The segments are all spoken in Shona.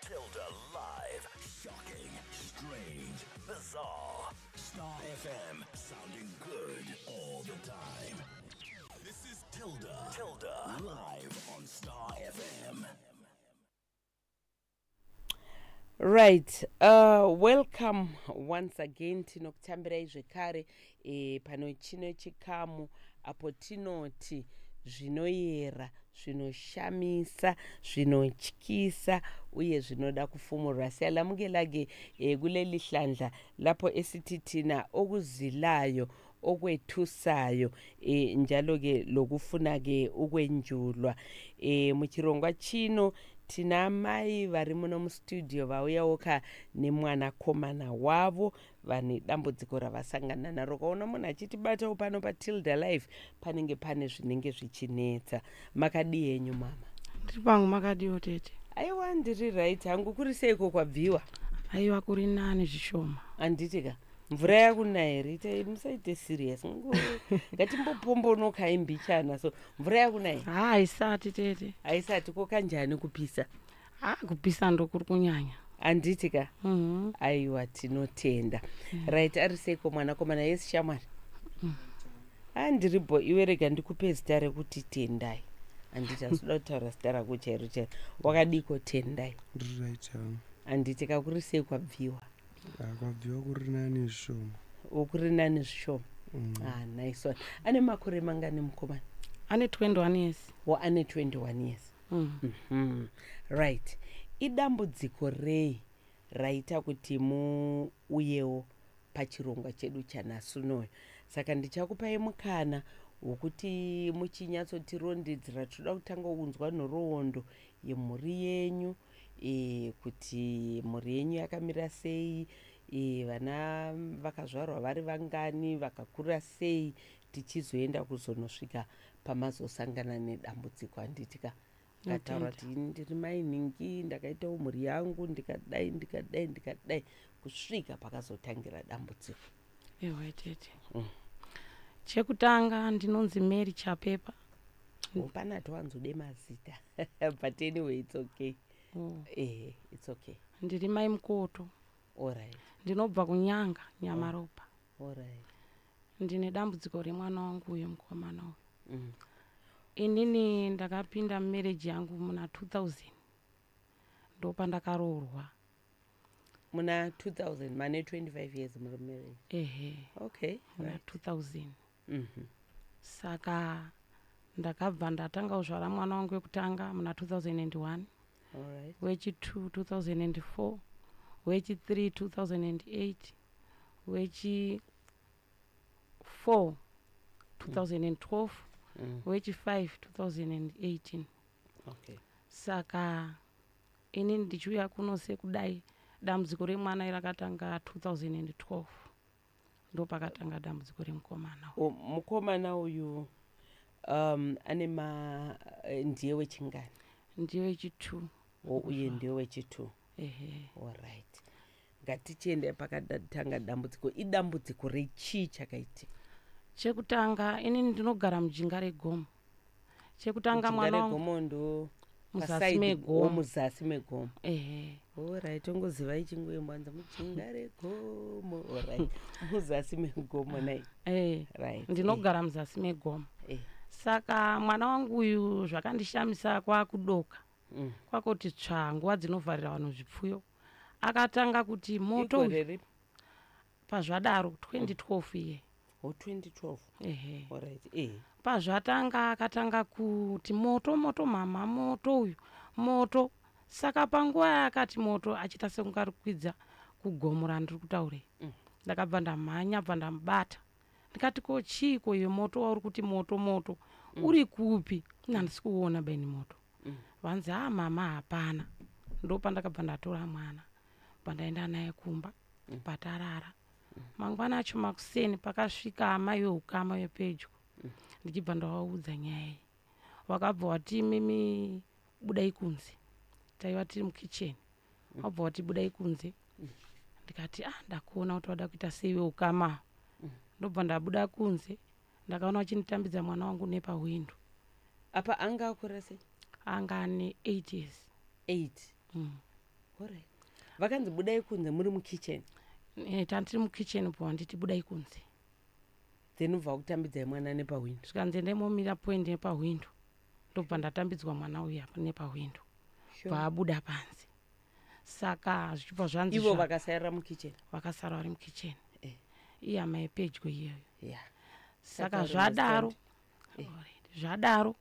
Tilda Live. Shocking, strange, bizarre. Star FM, sounding good all the time. This is Tilda. Tilda Live on Star FM. Right, welcome once again. Tinokutambirai zvekare pano chino chikamu apo tinoti zvinoyera, zvinoshamisa, zvinotyisa uye zvinoda kufumurwa. Siyalamukela-ke kuleli hlandla lapho esithi thina okuzilayo, okwethusayo, njalo-ke lokufuna-ke ukwenjulwa. Muchirongwa chino tina mai vari muno mustudio vauyawo ka nemwanakomana wavo vane dambudziko ravasangana naro. Kaona munhu achitibatawo pano paTilda Live, panenge pane zvinenge zvichinetsa. Makadii henyu, mama? Ndiri pangu, makadiwo, tete? Aiwa, ndiri right hangu. Kuri seiko kwabviwa? Aiwa, kuri nani zvishoma. Handiti ka mvura yakunaya here? Itai, musaite serious. Ngatimbopombonokai mbichana. So mvura yakunaya? Ha, haisati, tete. Haisati. Ko kanjani kupisa? Ha, kupisa ndokuri kunyanya. Handiti ka? Mhm. Aiwa, tinotenda. Right, ari seiko mwanakomana? Yes, shamwari. A, ndiribo. Iwe, rega ndikupe zita rekuti Tendai, handiti? Asida kutaura zita rako chairo chairo. Wakadiko, Tendai? Ndiri right hangu. Handiti ka? Kuri sei kwabviwa? Kwabviwa kuri nani zvishoma. Kuri nani zvishoma. Ah, nice one. Ane makore mangani mukomana? Ane 21 years. Wo, ane 21 years. Right, idambudziko rei raita kuti muuyewo pachirongwa chedu chanhasi unoyo? Saka ndichakupai mukana wokuti muchinyatsotirondedzera. Toda kutanga kunzwa nhoroondo yemhuri yenyu, kuti mhuri yenyu yakamira sei, vana vakazvarwa vari vangani, vakakura sei, tichizoenda kuzonosvika pamazosangana nedambudziko, handiti ka? Ngataura kuti ini ndiri mainhingi, ndakaitawo mhuri yangu, ndikadai, ndikadai, ndikadai, kusvika pakazotangira dambudziko. Ewe, tete. Chekutanga, ndinonzi Mary Chapepa. Hapana, towanzode mazita, but anyway, it's okay. Ehe, it's okay. Ndiri mai Mukoto. Allright. Ndinobva kuNyanga, Nyamaropa. Allright. Ndine dambudziko remwana wangu uyu, mukomana uyu. Inini ndakapinda mumarriage yangu muna 2000, ndopandakaroorwa. Muna 2000, mane 25 years muri marriage? Ehe. Muna 2000. Saka ndakabva ndatanga kuzvara mwana wangu wekutanga muna 2001, wechi2 2004, wechi3 2008, wechi4 2012, wechi5 2018. Saka inini ndichiuya kuno sekudai, dambudziko remwana rakatanga 2012, ndopakatanga dambudziko remukomana uyu. O, mukomana uyu ane ma ndiye wechingani? Ndiye wechi2. O, uye ndiye wechi2. Ehe. Allright, ngatichienda pakatanga dambudziko. Idambudziko rechii chakaitika? Chekutanga, inini ndinogara mujinga regomo. Chekutanga, Mujinga mwana wangu regomo ndo muzasi paside- megomo. o, muzasi megomo. Ehe. Allright, ongozivai chingoimbwanza mujinga regomo. Allright, muzasi megomo nai. Eh, right. Ndinogara muzasi megomo. Saka mwana wangu uyu, zvakandishamisa, kwakudoka, kwakoti tsva, nguva dzinovharira vanhu zvipfuyo, akatanga kuti moto uyu. Igore ripi? Pazvadaro 2012 iye. O, 2012. Ehe. Allright, eh. Pazvatanga, akatanga kuti, "Moto, moto, mama, moto uyu, moto." Saka panguva yaakati moto, achiita sekunge ari kukwidza kugomo randiri kutaurei, ndakabva ndamhanya, bva ndamubata, ndikati, "Ko chiiko iyo moto wauri kuti moto moto? Uri kupi? Ina handisi kuona beni moto." Vanzi, "Ha, mama, hapana." Ndopandakabva ndatora mwana, bva ndaenda naye kumba, patarara. Mangwana acho makuseni, pakasvika amai veukama vepedyo, ndichibva ndavaudza nyaya iyi. Vakabva vati, "Imimi budai kunze." Taiva tiri mukicheni. Vabva vati, "Budai kunze." Ndikati, "Ah, ndakuona kuti vada kuita sei veukama." Ndobva ndabuda kunze, ndakaona vachinditambidza mwana wangu nepahwindo. Apa anga akura sei? Anga ane 8 years. 8? Mm. Alright. Vakanzi budai kunze muri mukitchen? Tandiri mukitchen po, handiti, budai kunze. Then ubva kutambidzai mwana nepahwindo? Zvikanzi ndemomira point nepahwindo. Ndobva ndatambidzwa mwana uyu apa nepahwindo. Bva abuda panze, saka zvichibva zvanzi Ivo vakasarira mukitchen? Vakasara vari mukitchen. Ihama yepedyo iyoyo. Saka Saka zvadaro, understand. Alright. Zvadaro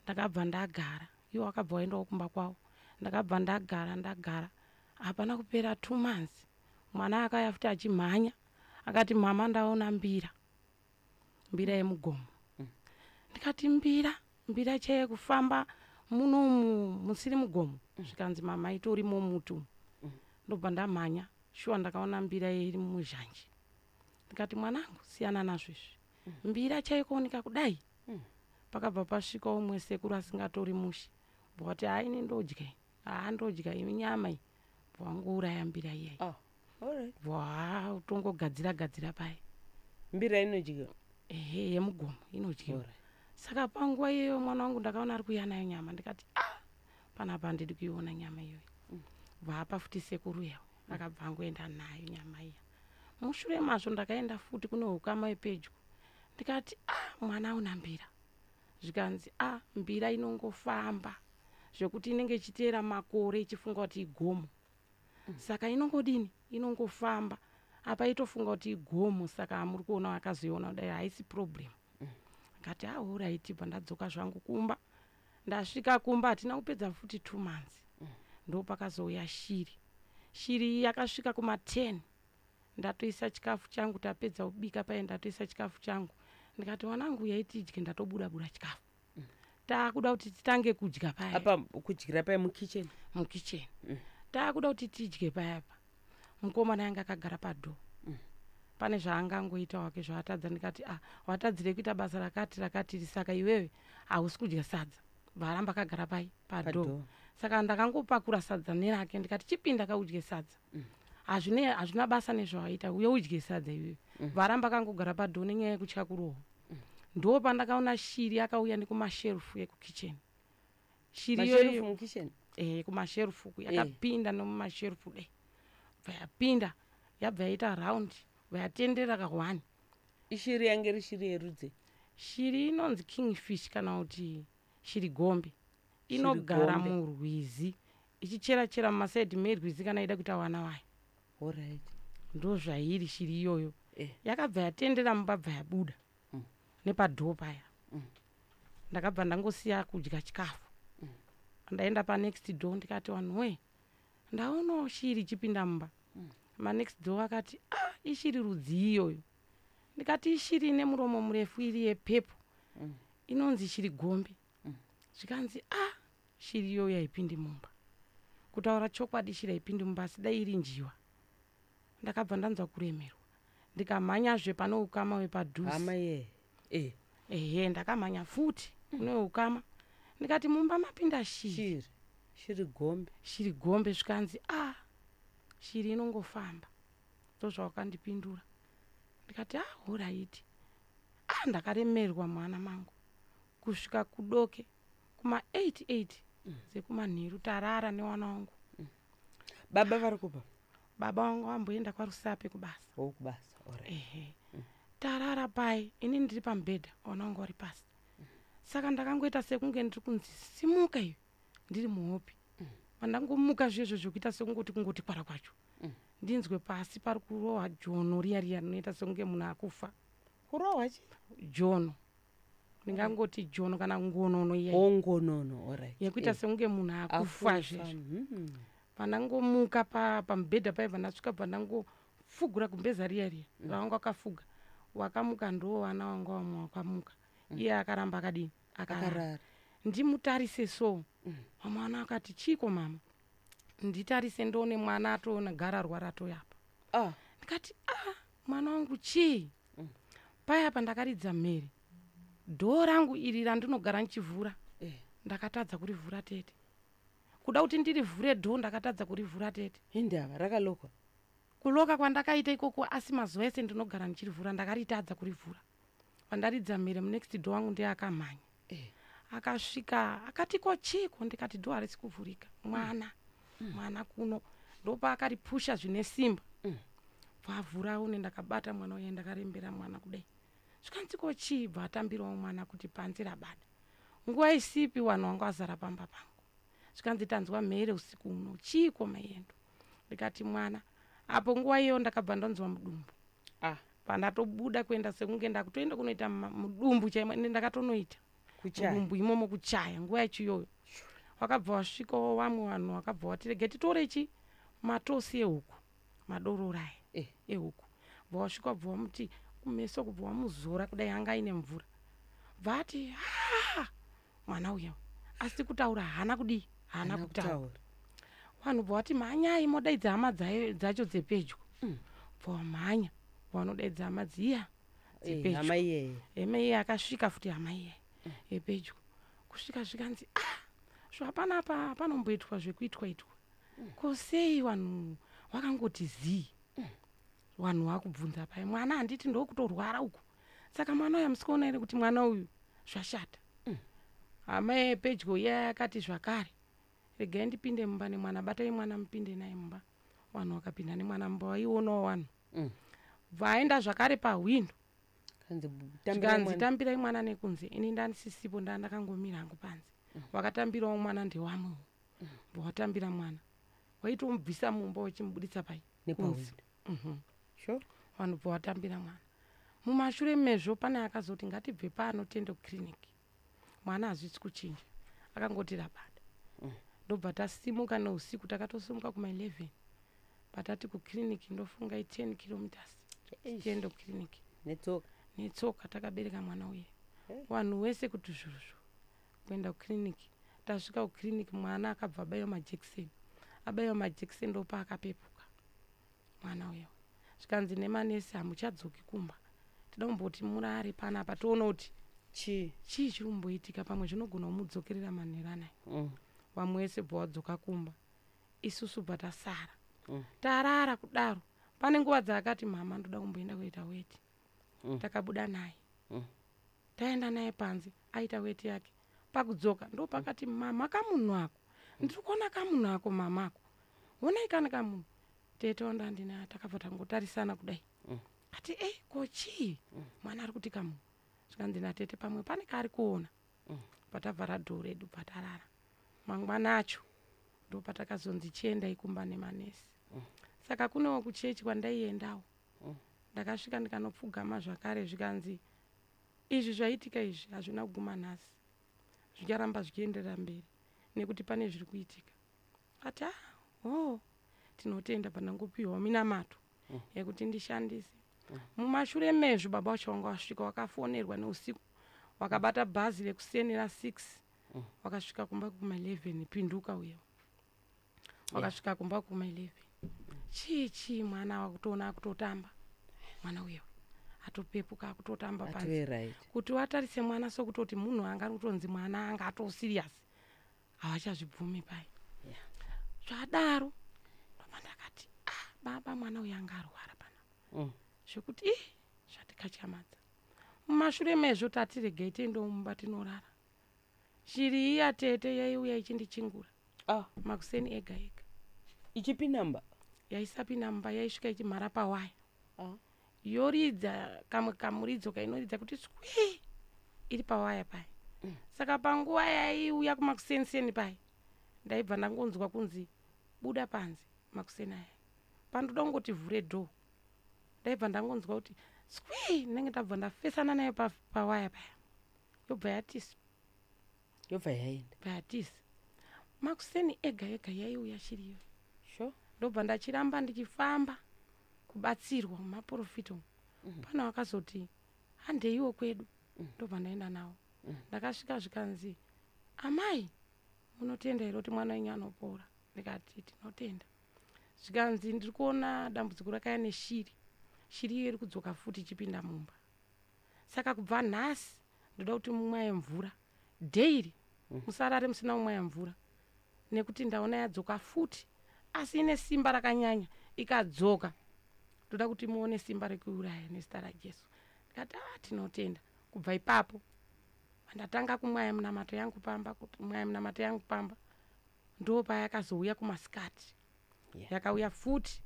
ndakabva ndagara, iwo akabva waendawo kumba kwavo. Ndakabva ndagara, ndagara, hapana kupera 2 months, mwana akauya futi achimhanya, akati, "Mama, ndaona mbira, mbira yemugomo." Ndikati, "Mbira? Mbira chaiye kufamba munomu musiri mugomo?" Zvikanzi, "Mama, itorimo muti umu." Ndobva ndamhanya, shuwa ndakaona mbira iri muzhanje. Ndikati, "Mwanangu, siyana nazvo izvi, mbira chaikuoneka kudai." Pakabva pasvika umwe sekuru asingatori mushi, bvati, "Haini, ndodya, haa, ndodya imi nyama iyi." Bva wangouraya mbira iyai. Oh, alright. Bva tongogadzira gadzira paya. Mbira inodyiwa? Ehe, yemugomo inodyiwa. Alright. Saka panguva iyoyo mwana wangu ndakaona ari kuuya nayo nyama. Ndikati, "Ah, panapa handidi kuiona nyama iyoyo." Bva apa futi sekuru yawo akabva angoenda nayo nyama iya. Mushure mazvo ndakaenda futi kune ukama wepedyo, ndikati, "Ah, mwana aona mbira." Zvikanzi, "A, mbira inongofamba zvekuti inenge ichiteera makore ichifunga kuti igomo, saka inongodini, inongofamba apa itofunga kuti igomo. Saka amuri kuona akazoiona kudai haisi problem." Akati, "Alright." Bva ndadzoka zvangu kumba. Ndasvika kumba, hatina kupedza futi 2 months, ndo pakazouya shiri. Shiri iyi yakasvika kuma10, ndatoisa chikafu changu, tapedza kubika paye, ndatoisa chikafu changu. Ndikati, "Wanangu, yaitidye." Ndatobuda buda chikafu, taakuda kuti titange kudya paya. Apa kudyira paya mukitchen? Mukitchen. Taakuda kuti tidye payapa, mukomana yanga akagara padoor, pane zvaangangoita wake zvaatadza. Ndikati, "Ah, watadzire kuita basa rakati rakati, saka iwewe hausi kudya sadza." Varamba akagara pai padoor. Padoor. Saka ndakangopakura sadza nerake, ndikati, "Chipinda kaudye sadza. Hazvina basa nezvawaita, uye udye sadza iwewe." Varamba akangogara padoor nenyaya yekutya kurohwa. Ndo pandakaona shiri yakauya nekumasherufu ekukicheni. Shiri Masherufu iyoyo mukitchen? Kumasherufu uku. Yakapinda nomumasherufu dai, bva yapinda, yabva yaita round, bva yatendera ka1. Ishiri yange iri shiri yerudzi? Shiri inonzi kingfish kana kuti shiri gombe. Inogara Shiri gombe. murwizi, ichichera chera mumasaidhi merwizi kana ida kuita vana vayo. Alright. Ndo zvairi shiri iyoyo. Yakabva yatendera mumba, bva yabuda nepadoor paya. Ndakabva ndangosiya kudya chikafu, ndaenda panext door, ndikati, "Vanhu we, ndaonawo shiri ichipinda mumba." Manext door akati, "Ah, ishiri rudzi iyoyo?" Ndikati, "Ishiri ine muromo murefu, iri yepurple, inonzi shiri gombe." Zvikanzi, "Ah, shiri iyoyo haipindi mumba." Kutaura chokwadi, shiri haipindi mumba, asi dai iri njiwa. Ndakabva ndanzwa kuremerwa, ndikamhanyazve pane ukama wepadhuze. Hama ye. Ehe, ndakamhanya futi kune ukama, ndikati, "Mumba mapinda shiri." Shiri, shiri gombe. Shiri gombe. Zvikanzi, "A, shiri inongofamba." Ndozvawakandipindura. Ndikati, "A, alright." A, ndakaremerwa mwana mangu kusvika kudoke kuma88 dzekumanheru, tarara newana wangu. Baba vari kupa? Baba wangu vamboenda kwaRusape kubasa. Oh, kubasa, alright. Ehe, tarara pai, ini ndiri pamubhedha, wana wangu wari pasi. Saka ndakangoita sekunge ndiri kunzi, "Simuka iwe." Ndiri muhope, pandangomuka zvezvo zvekuita sekungoti kungoti kwara kwacho, ndinzwe pasi pari kurohwa jono riya riya rinoita sekunge munhu akufa. Kurohwa chi? Jono, ndingangoti jono kana ngonono iya. Ongonono, alright. Yekuita sekunge munhu akufa. Akufa, Zvezvo pandangomuka pamubhedha paibva ndasvika, pandangofugura gumbeza riya riya ravanga wakafuga, wakamuka ndo vana vanga vamwe wakamuka, iye akaramba akadini? Akarara. Akarara. Ndimutarise so, vamwe vana akati, "Chiko mama?" Nditarise, ndoone mwana atoona gararwa ratoyapa. Ah. Ndikati, "A, mwana wangu, chii?" Paya pandakaridza mhere, door rangu iri randinogara ndichivhura, ndakatadza kurivhura, tete. Kuda kuti ndirivhure door, ndakatadza kurivhura, tete. Indava rakalokwa? Kuloka kwandakaita ikoko, asi mazuva ese ndinogara ndichirivhura, ndakaritadza kurivhura. Pandaridza mhere, munext door wangu ndiye akamhanya. Akasvika akati, "Ko chiko?" Ndikati, "Door harisi kuvhurika, mwana." Mwana kuno ndopaakatipusha zvine simba. Bvavhura une ndakabata mwana uye ndakarembera mwana kudai. Zvikanzi ko chii? Bva atambirawo mwana kuti panze rabada. Nguva isipi vanhu vanga vazara pamba pangu. Zvikanzi tanzwa mhere usiku uno, chiiko maiendo? Ndikati mwana. Apo nguva iyoyo ndakabva ndanzwa mudumbu. Pandatobuda kuenda sekunge ndakutoenda kunoita mudumbu chaimo, ende ndakatonoita Kuchaya. Mudumbu imomo kuchaya nguva yacho iyoyo. Wakabva wasvikawo vamwe vanhu vakabva vati rege titore chi matosi ehuku, madororo aya ehuku. Bva wasvika bva wamuti kumeso, kubva wamuzora kudai anga aine mvura. Bva ati ha mwana uya, asi kutaura haana kudii, haana Haana kutaura. kutaura. Vanhu bva vati mhanyai modaidza hama dzacho dzepedyo. Bva wamhanya vanodaidza hama dziya dzepedyo. Hama iyeye. Hama iye akasvika futi, hama iye yepedyo kusvika zvikanzi ah, zvapanapa panomboitwa zvekuitwa itwa. Ko sei vanhu vakangoti zii? Vanhu vakubvunza pai mwana handiti ndokutorwara uku. Saka mwana uyu hamusikuona here kuti mwana uyu zvashata? Hama yepedyo iya yakati zvakare regai ndipinde mumba nemwana, batai mwana mupinde naye mumba. Vanhu vakapinda nemwana mumba, vaionawo vanhu. Bva aenda zvakare pahwindo. Kanzi tambirai Zvikanzi mwana. tambirai mwana nekunze. Ini ndandisisipo, ndandakangomira hangu panze. Wakatambirawo mwana ndewamwewo. Bva watambira mwana, waitomubvisa mumba wachimubuditsa pai Nepahwindo. kunze. Vanhu bva watambira mwana. Mumashure mezvo pane akazoti ngatibve pano tiende kukiriniki, mwana hazvisi kuchinja, akangoti rabada. Ndobva tasimuka neusiku, takatosimuka kuma11 patati kukiriniki, ndofunga i10 kilometers tiende kukiriniki. Netsoka. Netsoka, takabereka mwana uye. Vanhu wese kuti zviruzvo kuenda kukiriniki. Tasvika kukiriniki mwana akabva abaiwa majekiseni. Abaiwa majekiseni ndopaakapepuka mwana uyo. Zvikanzi nemanesi hamuchadzoki kumba, tida kumboti murare panapa toona kuti chii chii chiri kumboitika, pamwe zvinogona kumudzokerera manheru anaya. Vamwe vese bva wadzoka kumba, isusu bva tasara. Tarara kudaro pane nguva dzaakati mama ndoda kumboenda kuita weti. Takabuda naye. Taenda naye panze, aita weti yake. Pakudzoka ndo pakati mama kamunhu ako, ndiri kuona kamunhu ako mama ako, onai kani kamunhu. Tete wandandina takabva tangotarisana kudai. Ati ei ko chii? Mwana ari kuti kamunhu. Zvikanzi natete pamwe pane kaari kuona. Patavhara dhoo redu patarara. Mangwana acho ndo patakazonzi chiendai kumba nemanesi. Saka kunewo kuchechi kwandaiendawo. Ndakasvika ndikanopfugama zvakare, zvikanzi izvi zvaitika izvi hazvina kuguma nhasi, zvicharamba zvichienderera mberi nekuti pane zviri kuitika. Ati ah, oh, tinotenda. Pandangopiwawo minamato yekuti ndishandise. Mumashure mezvo baba vacho vanga vasvika, wakafonerwa neusiku, wakabata bhazi rekusenera 6, wakasvika kumba kuma11. Pinduka uya, wakasvika kumba kuma11. Chii chii, mwana wakutoona akutotamba, mwana uya atopepuka akutotamba panze. Atove right. Kuti watarise mwana sokutoti munhu anga ari kutonzi mwana anga atosirious, havachazvibvumi pai. Zvadaro ndobva ndakati ah, baba mwana uyu anga arwara panapa zvekuti ih zvatikatyamadza. Mumashure mezvo tati regai tiendewo mumba tinorara. Shiri iya tete yaiuya ichindichingura makuseni ega ega. Ichipinda mumba? Yaisapinda mumba, yaisvika ichimhara pawaya. Yoridza kamwe kamuridzo kainoridza kuti swi iri pawaya paya. Saka panguva yaiuya kumakuseniseni paya, ndaibva ndangonzwa kunzi buda panze. Makuseni aya pandoda kungoti vhure dhoo, ndaibva ndangonzwa kuti swi, ndinenge ndabva ndafesana nayo pawaya paya, yobva yati Yobva yaenda. Bva yatisa. Makuseni ega ega yaiuya shiriyo. Sure. Ndobva ndachiramba ndichifamba kubatsirwa mumaprofita umu. Pana wakazoti handeiwo kwedu. Ndobva ndaenda nawo. Ndakasvika zvikanzi amai munotenda here kuti mwana wenyu anopora? Ndikati tinotenda. Zvikanzi ndiri kuona dambudziko rakaya neshiri, shiri iyo iri kudzoka futi ichipinda mumba. Saka kubva nhasi ndoda kuti mumwaye mvura daily, musarare musina kumwaya mvura, nekuti ndaona yadzoka futi, asi ine simba rakanyanya. Ikadzoka ndoda kuti muone simba rekuuraya nezita raJesu. Ndikati a tinotenda. Kubva ipapo ndatanga kumwaya munamato yangu pamba, kuti mwaya munamato yangu pamba. Ndo payakazouya kumasikati. Yakauya futi,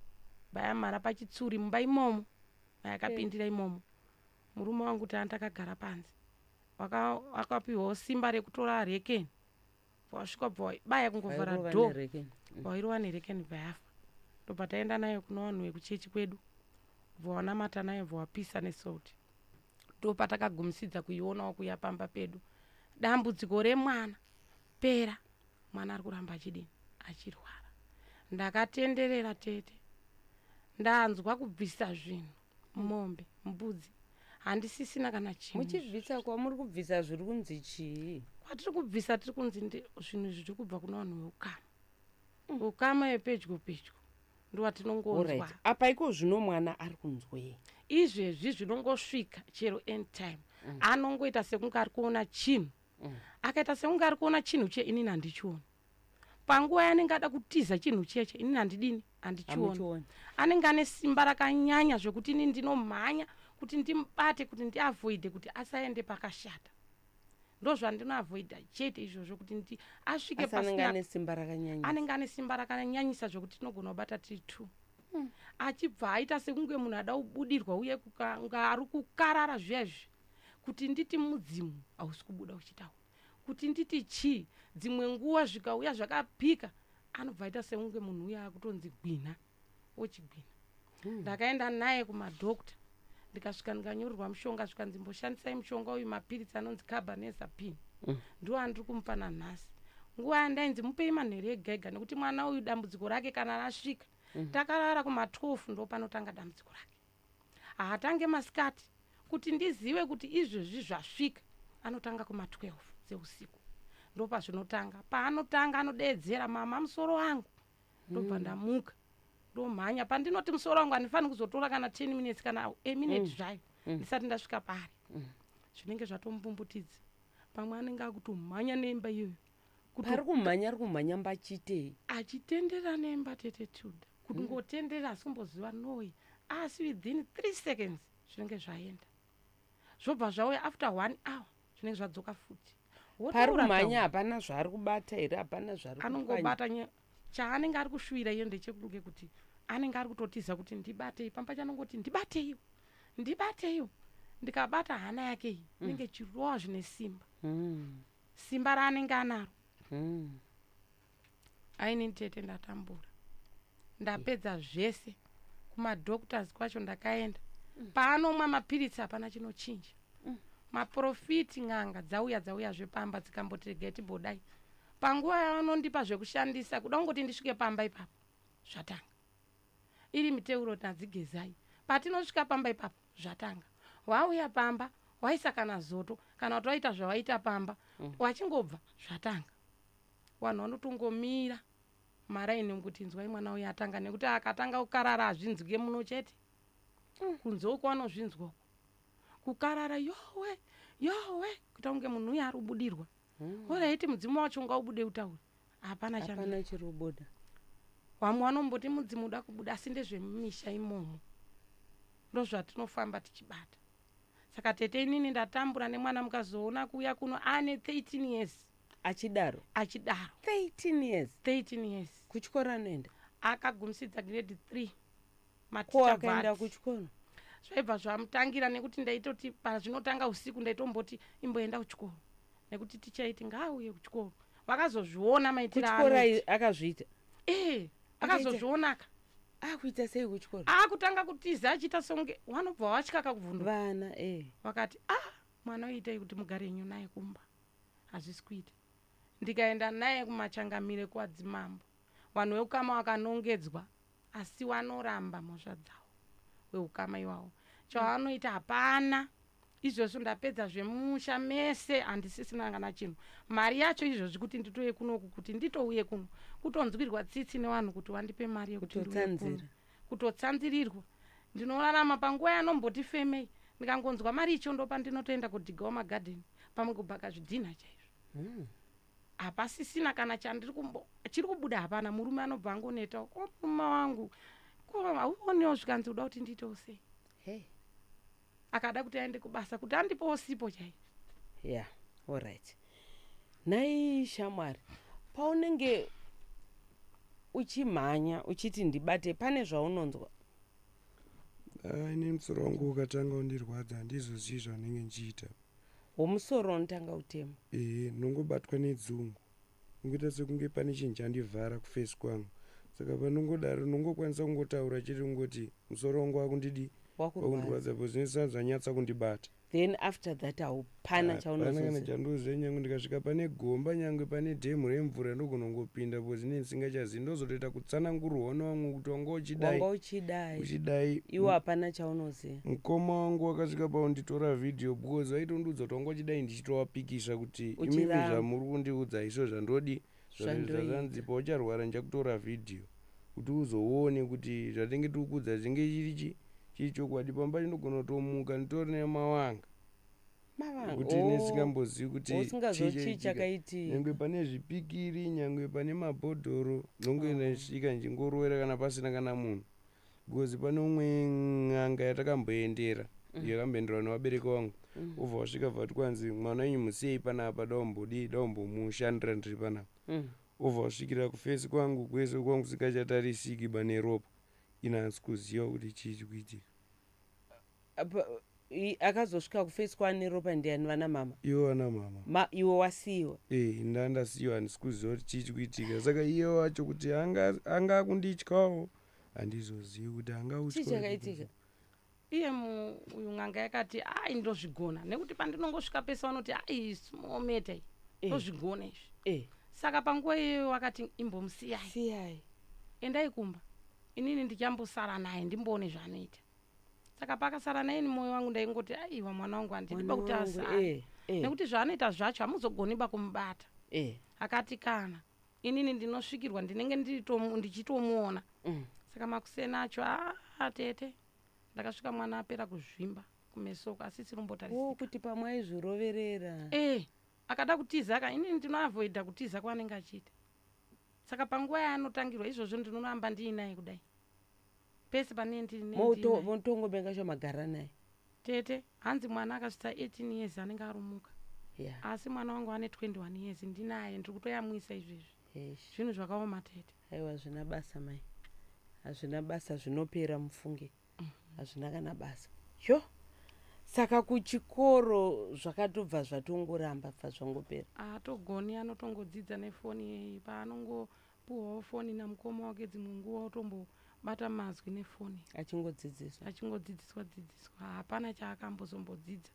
bayamhara pachitsuri mumba imomo, mayakapindira imomo. Murume wangu taa takagara panze, akapiwawo simba rekutora rekeni, wasvika bva waibaya kungovhara Vairova dhoo. nerekeni. Wairova nerekeni, bva yafa. Ndobva taenda nayo kuno vanhu vekuchechi kwedu, bva wanamata nayo, bva wapisa nesauti. Ndo patakagumisidza kuionawo kuya pamba pedu. Dambudziko remwana pera, mwana ari kuramba achidini? Achirwara. Ndakatenderera tete, ndanzwa kubvisa zvinhu, mombe, mbudzi, handisisina kana chinhu. Muchibvisa, kwamuri kubvisa zviri kunzi chii? Kwatiri kubvisa, tiri kunzi zvinhu izvi zviri kubva kuna vanhu veukama, ukama yepedyo pedyo ndowatinongonzwa. Alright, apa iko zvino mwana ari kunzwei? Izvezvi zvinongosvika chero anytime. Anongoita sekunge ari kuona chinhu. Akaita sekunge ari kuona chinhu che, inini handichioni. Panguva yaanenge ada kutiza chinhu cheche, inini handidini? Handichioni. Hamuchioni. Anenge ane simba rakanyanya zvekuti inini ndinomhanya kuti ndimubate, kuti ndiavoide kuti asaende pakashata. Ndo zvandinoavoida chete izvozvo, kuti asvike Asi anenge pasina. ane simba rakanyanya. Anenge ane simba rakanyanyisa zvekuti tinogona kubata tiri two. Achibva aita sekunge munhu ada kubudirwa, uye kunga ari kukarara zviya izvi, kuti nditi mudzimu hausi kubuda uchitaura, kuti nditi chii. Dzimwe nguva zvikauya zvakapika, anobva aita sekunge munhu uya akutonzi gwina, ochigwina. Ndakaenda naye kumadhokta, ndikasvika ndikanyorerwa mushonga, zvikanzi mboshandisai mushonga uyu, mapiritsi anonzi carbamazepine. Ndo andiri kumupa nanhasi. Nguva yandainzi mupei manheru ega ega, nekuti mwana uyu dambudziko rake kana rasvika, takarara kuma12, ndo panotanga dambudziko rake. Haatange masikati. Kuti ndizive kuti izvezvi zvasvika, anotanga kuma12 dzeusiku, ndo pazvinotanga. Paanotanga anodeedzera, "Mama, musoro wangu." Ndobva ndamuka, ndomhanya. Pandinoti musoro wangu, handifaniri kuzotora kana 10 minutes kana a minute zvayo ndisati ndasvika pari. Zvinenge zvatomupumbutidza. Pamwe anenge akutomhanya neimba iyoyo. Pari kumhanya, ari kumhanya mbachitei? Achitendera nemba, tete Tilda, kuti ngotendera, asi kumboziva noi, asi within 3 seconds zvinenge zvaenda, zvobva zvauya. After one hour zvinenge zvadzoka futi. Pari Wotaura kumhanya, taura. hapana zvaari kubata here? Hapana zvaari kupwanya? Anongobata chaanenge ari kushuvira iyo ndechekunge kuti anenge ari kutotiza kuti ndibatei pamba. Chanongoti ndibateiwo, ndibateiwo. Ndikabata hana yake iyi, inenge chirova zvine simba. Simba raanenge anaro. Aini tete, ndatambura, ndapedza zvese. Kumadoctors kwacho ndakaenda, paanomwa mapiritsi hapana chinochinja. Maprofiti, n'anga dzauya, dzauya zvepamba, dzikamboti regai timbodai. Panguva yavanondipa zvekushandisa, kuda kungoti ndisvike pamba ipapo, zvatanga. Iri miteuro nadzigezai, patinosvika pamba ipapo zvatanga. Wauya pamba, waisa kana zoto, kana kuti waita zvawaita pamba, wachingobva zvatanga. Vanhu vanotongomira maraini kuti inzwai, mwana uyu atanga. Nekuti akatanga kukarara, hazvinzwike muno chete, kunze uko vanozvinzwa uko kukarara, yowe yowe, kuita kunge munhu uyu ari kubudirwa. Alright, mudzimu wacho ngaubude utaure, hapana chando. Hapana chiri kubuda. Vamwe vanomboti mudzimu uda kubuda, asi ndezvemumisha imomo, ndozvatinofamba tichibata. Saka tete, inini ndatambura nemwana. Mukazoona kuuya kuno ane 13 years. Achidaro? Achidaro. 13 years? 13 years. Kuchikoro anoenda? Akagumisidza grade 3. Ko Maticha akaenda bvati kuchikoro? Zvaibva zvamutangira, nekuti ndaitoti pazvinotanga usiku, ndaitomboti imboenda kuchikoro, nekuti tichaiti ngaauye kuchikoro. Vakazozviona maitiro Kuchikoro aanoita. Akazviita? Eh, akazozvionaka. Akuita sei kuchikoro? Akutanga kutiza, achiita songe vanobva watya kakuvhunduka. Vana e. Vakati, "Ah, mwana uitai kuti mugare henyu naye kumba, hazvisi kuita." Ndikaenda naye kumachangamire kwadzimambo. Vanhu veukama vakanongedzwa, asi vanoramba mhosva dzavo. Veukama iwawo chavanoita hapana. Izvozvo ndapedza zvemusha mese, handisisina kana chinhu. Mari yacho izvozvi kuti nditouye kunoku, kuti nditouye kuno, kutonzwirwa tsitsi nevanhu kuti vandipe mari yekuti ndiuye kuno. Kutotsanzira. Kutotsanzirirwa. Ndinorarama panguva yanomboti femei. Ndikangonzwa mari icho, ndopa ndinotoenda kudhigawo magadheni, pamwe kubhaka zvidhinha chaizvo. Hapasisina kana chandiri kumbo chiri kubuda, hapana. Murume anobva angonetawo, "Ko murume wangu, ko hauonewo?" Zvikanzi, "Uda kuti ndiitewo sei?" Hey. Akada kuti aende kubasa kuti andipowo sipo chaizvo. Ya, alright. Nhai shamwari, paunenge Uchimhanya uchiti ndibate, pane zvaunonzwa? Ini musoro wangu ukatanga undirwadza, handizozii zvanenge ndichiita. Womusoro unotanga utema? Ehe, ndinongobatwa nedzungu, ungoita sekunge pane chinhu chandivhara kufesi kwangu. Saka panongodaro ndinongokwanisa kungotaura chete, kungoti musoro wangu wakundidi. Wakurwadza. Wakundirwadza because zvinenge zvanyatsa kundibata. Then after that haupana Hapana kana chaunozoziva? chandoziva. Nyange ndikasvika pane gomba, nyange pane dhemu remvura, ndogona kungopinda because inenge ndisingachazivi. Ndozotoita kutsanangurwa nevamwe kuti wanga uchidai. Wanga uchidai. Uchidai. Iwo hapana chaunoziva. Mukoma wangu wakasvika paunditora vhidhiyo because vaitondiudza kuti wanga uchidai, ndichitovapikisa kuti imimi Uchiramba. zvamuri kundiudza izvo zvandodi. Zvandoita. Zvazvanzi paucharwara ndichakutora vhidhiyo kuti uzoone kuti zvatinge tiri kuudza zvinge chiri chiri chokwadi. Pamba ndinogona kutomuka nditori nemawanga. Mavanga. Kuti nesingambozivi kuti Usingazivi chii chaitika. chakaitika. Nyangwe pane zvipikiri, nyangwe pane mabhodhoro, ndonge ndasvika ndichingorovera kana pasina kana munhu, because pane umwe n'anga yatakamboendera, yakamboenderwa nevabereki vangu. Ubva wasvika, bva kwanzi mwana wenyu musiyei panapa, daumbodii, daumbomushandira ndiri panapa. Ubva wasvikira kufesi kwangu kwese kwangu singachatarisiki pane ropa. Ina handisi kuziva kuti chii chiri kuitika. Akazosvika kufesi kwaane ropa ndiani? Vana mama? Ivo vana mama. Iwe wasiyiwa? Ee, ndandasiyiwa, handisi kuziva kuti chii chiri kuitika. Saka iye wacho kuti anga akundityawo, handizozivi kuti Chii chakaitika? Iye uyu n'anga yakati ai, ndozvigona, nekuti pandinongosvika pese vanoti ai, small matter iyi. Ndozvigona izvi. Saka panguva iyoyo wakati imbomusiyai. Siyai. Endai kumba, inini ndichambosara naye ndimboone zvaanoita. Saka pakasara naye, ni mwoyo wangu ndaingoti aiwa, mwana wangu handidi Mwana kuti wangu, asare, nekuti zvaanoita zvacho hamuzogoni ba kumubata. Akati kana inini ndinosvikirwa, ndinenge ndichitomuona. Saka makuseni acho, aa tete, ndakasvika mwana apera kuzvimba kumeso, asisiri O kumbotarisika. Kuti pamwe aizviroverera. E, akada kutiza ka, inini ndinoavoida kutiza kwaanenge achiita. Saka panguva yaanotangirwa izvozvo, ndinoramba ndiinaye kudai pese pane ndinaye. Motongobenga shamagara naye? Tete, hanzi mwana akasvitsa 18 years anenge arumuka. Asi mwana wangu ane 21 years, ndinaye, ndiri kutoyamwisa izvezvi. Eish. Zvinhu zvakaoma, tete. Aiwa, hazvina basa mai, hazvina basa, zvinopera mufunge, hazvina kana basa. Yo, saka kuchikoro zvakatobva zvatongoramba, bva zvangopera? Haatogoni, anotongodzidza nefoni yeyi. Paanongopuhwawo foni namukoma wake, dzimwe nguva otombobata mazwi nefoni. Achingodzidziswa. Achingodzidziswa dzidziswa, hapana chaakambozombodzidza.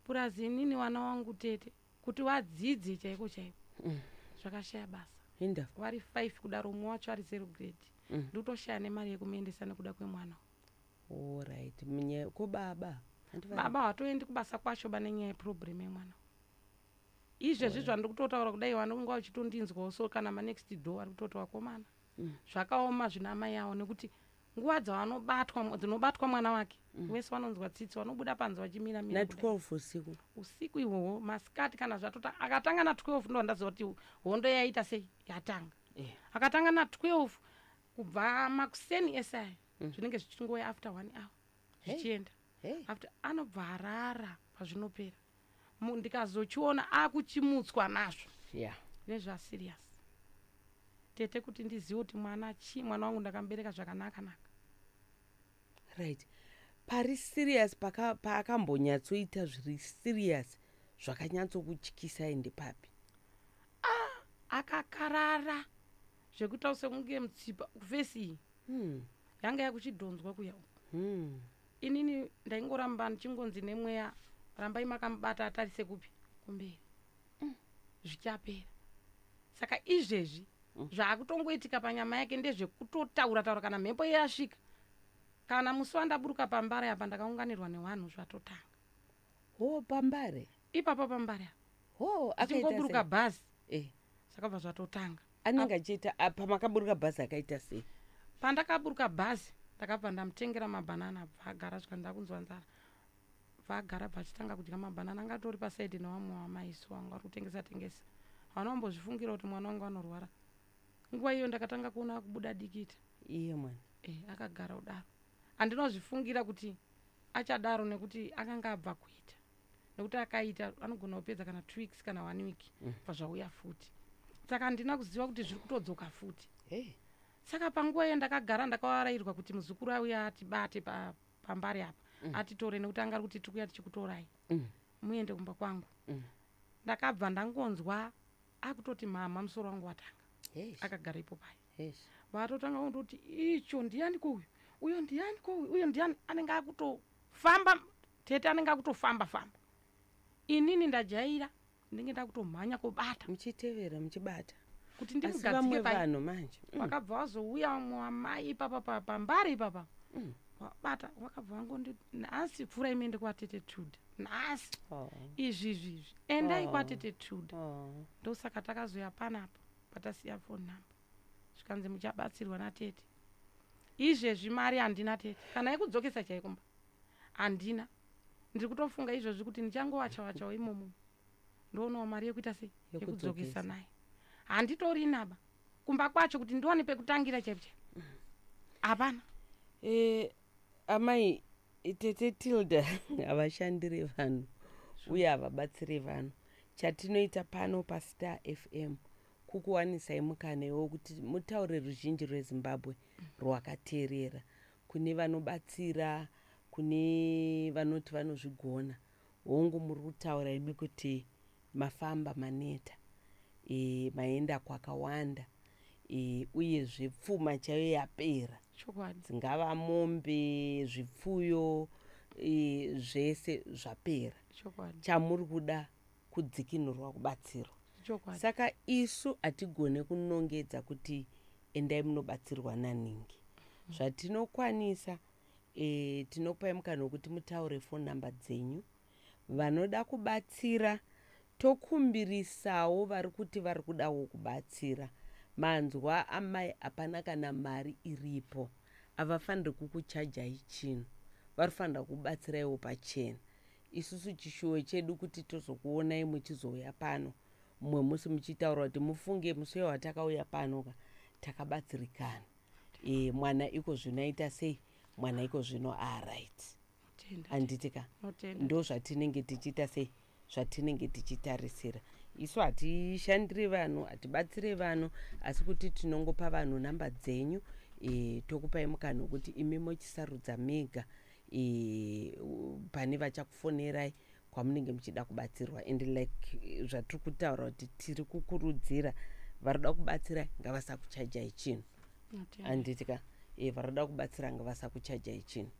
Purazi inini vana wangu, tete, kuti vadzidze chaiko chaiko, zvakashaya basa. Inda. Vari 5 kudaro, umwe wacho ari zero grade. Ndikutoshaya nemari yekumuendesa nekuda kwemwana. Alright, ko baba? Baba hatoendi kubasa kwacho ba nenyaya yeproblem yemwana. Izvezvi zvandiri kutotaura kudai, vanonga vachitondinzwawo, so kana manext door ari kutoti vakomana, zvakaoma zvina mai avo, nekuti nguva dzavanobatwa, dzinobatwa mwana wake, vese vanonzwa tsitsi, vanobuda panze vachimira mira kudai. Na12 usiku? Usiku ihwohwo, masikati kana zvatota. Akatanga na12, ndo ndaziva kuti hondo yaita sei, yatanga. Akatanga na12, kubva makuseni ese aya, zvinenge zvichingoya after one hour zvichienda. Hey. After anobva arara, pazvinopera, ndikazochiona akuchimutswa nazvo nezvaserious, tete, kuti ndizive kuti mwana chii. Mwana wangu ndakamubereka zvakanaka naka. Right, pari serious, paakambonyatsoita zviri serious, zvakanyatsokutyisai ndepapi? Akakarara zvekuita sekunge mutsipa kufesi iyi yanga yakuchidhonzwa kuya uku. Inini ndaingoramba ndichingonzi nemweya, rambai makamubata atarise kupi, kumberi, zvichapera. Saka izvezvi zvaakutongoitika panyama yake ndezvekutotaura taura kana mhepo yasvika. Kana musi wandaburuka pambare apa, ndakaunganirwa nevanhu, zvatotanga. Ho, pambare? Ipapo pambare apa. Ho, akaita ndichingoburuka sei? bhazi, zvakabva zvatotanga. Anenge achiita pamakaburuka bhazi akaita sei? Pandakaburuka bhazi, ndakabva ndamutengera mabhanana, bva agara, svika ndakunzwa nzara, bva agara, bva achitanga kudya mabhanana. Anga atori pasaidi nevamwe vamaiso vangu vari kutengesa tengesa, havana kumbozvifungira kuti mwana wangu anorwara. Nguva iyo ndakatanga kuona akubuda dikita. Iye mwana? E, akagara kudaro, handinozvifungira kuti achadaro, nekuti akanga abva kuita, nekuti akaita anogona kupedza kana 2 weeks kana one week, bva zvauya futi. Saka handina kuziva kuti zviri kutodzoka futi. Hey. Saka panguva iyo ndakagara ndakavarairwa kuti muzukuru auya atibate pambari apa, atitore, nekuti anga ari kuti tikuya tichikutorai, muende kumba kwangu. Ndakabva ndangonzwa akutoti, "Mama, musoro wangu watanga." Akagara ipo paya. Vatotanga kundoti, "Icho ndiani ko uyu? Uyo ndiani ko uyu? Uyo ndiani?" Anenge akutofamba tete, anenge akutofamba famba. Inini ndajaira, ndinenge ndakutomhanya kobata. Muchitevera, muchibata. Kuti Asi ndimugadzike vamwe pai. vanhu manje. Vakabva vazouya vamwe vamai ipapa pambari ipapa, vabata, vakabva vangondi, "Nhasi pfuurai muende kwatete Tuda nhasi." Izvi izvi izvi, endai kwatete Tuda. Ndosaka takazoya panapa patasiya phone number, zvikanzi muchabatsirwa natete. Izvezvi mari handina tete, kana yekudzokesa chaikumba handina. Ndiri kutofunga izvozvi kuti ndichangowacha-wachawo imomo, ndoonawo mari yekuita sei? Yekudzokesa. Yekudzokesa naye. Handitorina ba kumba kwacho kuti ndiwane pekutangira chaipo chaipo, hapana. Amai, tete Tilda havashandiri vanhu uye havabatsiri vanhu. Chatinoita pano paStar FM kukuwanisai mukana iwo kuti mutaure ruzhinji rweZimbabwe rwakateerera. Kune vanobatsira, kune vanoti vanozvigona, hongu, muri kutaura imi kuti mafamba, maneta, maenda kwakawanda, uyezve pfuma chaiyo yapera. Chokwadi. Dzingava mombe, zvipfuyo, zvese zvapera. Chokwadi. Chamuri kuda kudzikinurwa, kubatsirwa. Chokwadi. Saka isu hatigone kunongedza kuti endai munobatsirwa naningi. Zvatinokwanisa, tinokupai mukana wekuti mutaure phone number dzenyu. Vanoda kubatsira, tokumbirisawo vari kuti vari kudawo kubatsira. Manzwa amai, hapana kana mari iripo. Havafaniri kukuchajai chinhu, varifanira kubatsiraiwo pachena. Isusu chishuwo chedu kuti tozokuonai muchizouya pano mumwe musi muchitaura kuti, "Mufunge musi uyo watakauya pano ka, takabatsirikana. Mwana iko zvino aita sei? Mwana iko zvino alright." Tenda. Handiti ka? Notenda. Ndo zvatinenge tichiita sei, zvatinenge tichitarisira. Isu hatishandiri vanhu, hatibatsire vanhu, asi kuti tinongopa vanhu namba dzenyu, tokupai mukana wekuti imi muchisarudza mega pane vachakufonerai kwamunenge muchida kubatsirwa. And like zvatiri kutaura kuti tiri kukurudzira varikuda kubatsira ngavasakuchajai chinhu. Notenda. Handiti ka? Varikuda kubatsira ngavasakuchajai chinhu,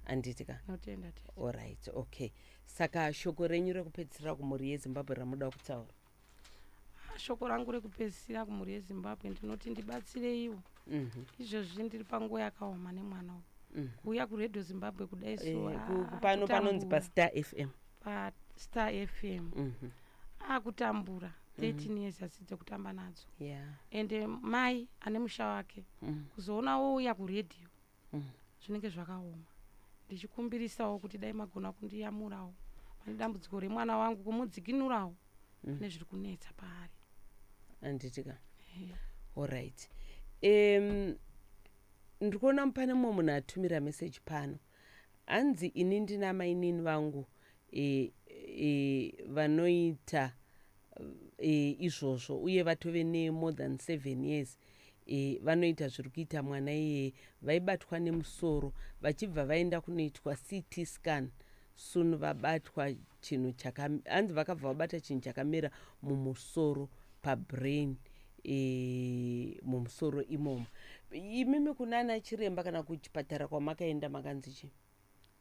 handiti ka? Notenda tete. Alright, okay. Saka shoko renyu rekupedzisira kumhuri yeZimbabwe ramuda kutaura? Shoko rangu rekupedzisira kumhuri yeZimbabwe, ndinoti ndibatsireiwo. Izvozvi ndiri panguva yakaoma nemwana uyu. Kuuya kuRadio Zimbabwe kudai so, Pano panonzi kutambura. paStar FM. PaStar FM. Akutambura 13 years, asi dzekutamba nadzo. Ende mai ane musha wake, kuzoona wouya kuredhiyo, zvinenge zvakaoma. Ndichikumbirisawo kuti dai magona kundiyamurawo pane dambudziko remwana wangu, kumudzikinurawo pane zviri kunetsa paari. Handiti ka? Alright, ndiri kuona pane mumwe munhu atumira meseji pano, hanzi, "Ini ndina mainini vangu vanoita izvozvo uye vatove nemore than 7 years. Vanoita zviri kuita mwana iyeye. Vaibatwa nemusoro, vachibva vaenda kunoitwa CT scan. Soon vabatwa chinhu chaka, hanzi vakabva vabata chinhu chakamera mumusoro, pabrain, mumusoro imomo." Imimi kunana chiremba kana kuchipatara kwamakaenda makanzi chii?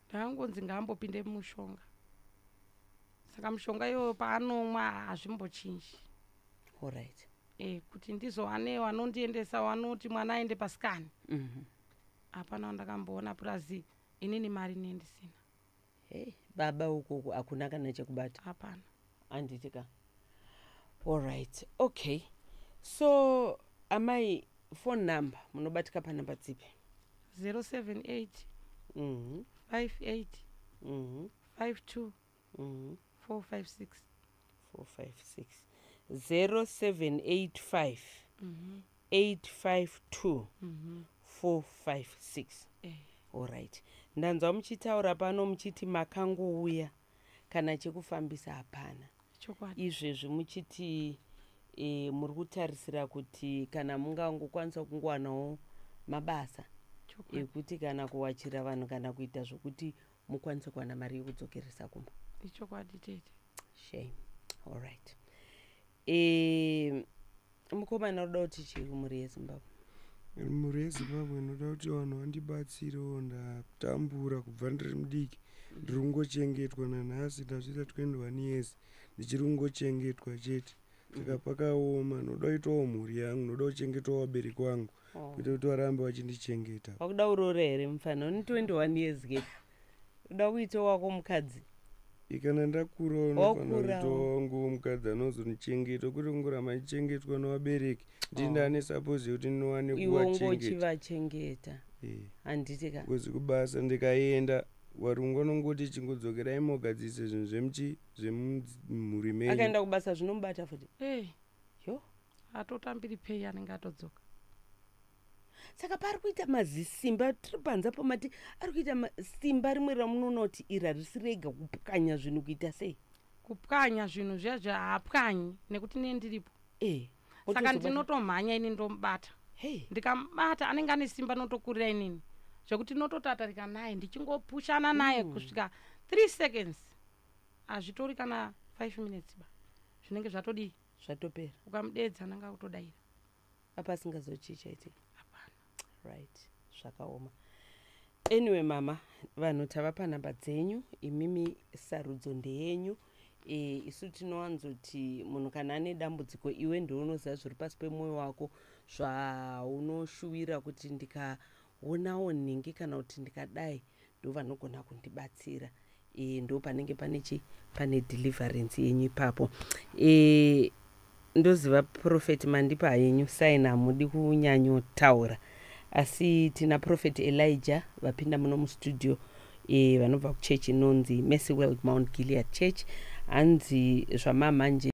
Ndakangonzi ngaambopinde mumushonga. Saka mushonga iyoyo paanomwa hazvimbochinji. Alright. Kuti ndizowane vanondiendesa, vanoti mwana aende pascan, hapana wandakamboona, plus inini mari nendisina. Hey, baba, ukoko hakuna kana chekubata? Hapana. Handiti ka? Alright, okay. So amai, phone number, munobatika panhamba dzipi? 078 58 52 456. 456. 0785 852 456. Alright. Ndanzwa muchitaura pano muchiti makangouya, kana chekufambisa hapana. Chokwadi. Izvezvi muchiti Muri kutarisira kuti kana mungangokwanisa kungowanawo mabasa Chokwadi. ekuti kana kuwachira vanhu kana kuita zvokuti mukwanise kuwana mari yekudzokeresa kumba. Ichokwadi tete. Shame. Allright. Mukomana unoda kuti chii kumhuri yeZimbabwe? Mhuri yeZimbabwe, ndinoda kuti vanhu vandibatsirewo. Ndatambura kubva ndiri mudiki, ndiri kungochengetwa nanhasi. Ndasvitsa 21 years ndichiri kungochengetwa chete, saka pakaoma. Ndoda kuitawo mhuri yangu, ndoda kuchengetawo vabereki vangu kuite kuti varambe vachindichengeta. Wakuda uroora here mufana? Une 21 years ke, uda kuita wako mukadzi? Kana ndakurawo ndinofanira Wakurawo. kuitawo wangu mukadzi anozondichengeta, kwete kungoramba ndichengetwa nevabereki. Ndii ndane suppose yekuti ndinowane Iwe kuvachengeta. ungochivachengeta. Handiti ka? Because kubasa ndikaenda, varungu vanongoti chingodzokerai mogadzise zvinhu zvemuchi zvemumhuri menyu. Akaenda kubasa zvinomubata futi? Ei. Yo. Atotambiri pei, anenge atodzoka. Saka paari kuita mazisimba tiri panze apo, mati ari kuita simba rimwe ramunoona kuti iri harisi rega kupwanya zvinhu, kuita sei? Kupwanya zvinhu zviya zviya haapwanyi nekuti nee ndiripo. Saka ndinotomhanya ini ndomubata. Hei. Ndikamubata anenge ane simba notokurira inini, zvekuti nototatarika naye ndichingopushana naye kusvika 3 seconds, hazvitori kana 5 minutes ba, zvinenge zvatodii? Zvatopera. Ukamudedza anenge akutodaira. Apa asingazochichaitika. Hapana. Right, zvakaoma. Anyway mama, vanhu tavapa nhamba dzenyu, imimi sarudzo ndeyenyu. Isu tinowanzoti munhu kana ane dambudziko, iwe ndounoziva zviri pasi pemwoyo wako, zvaunoshuwira kuti ndikaonawo nhingi kana kuti ndikadai ndo vanogona kundibatsira. Ndo panenge pane chi pane deliverance yenyu ipapo. Ndoziva Prophet mandipa yenyu saina, hamudi kunyanyotaura, asi tina Prophet Elijah vapinda muno mustudio, vanobva kuchechi inonzi Mercy World Mount Gilead Church. Hanzi zvamamanje.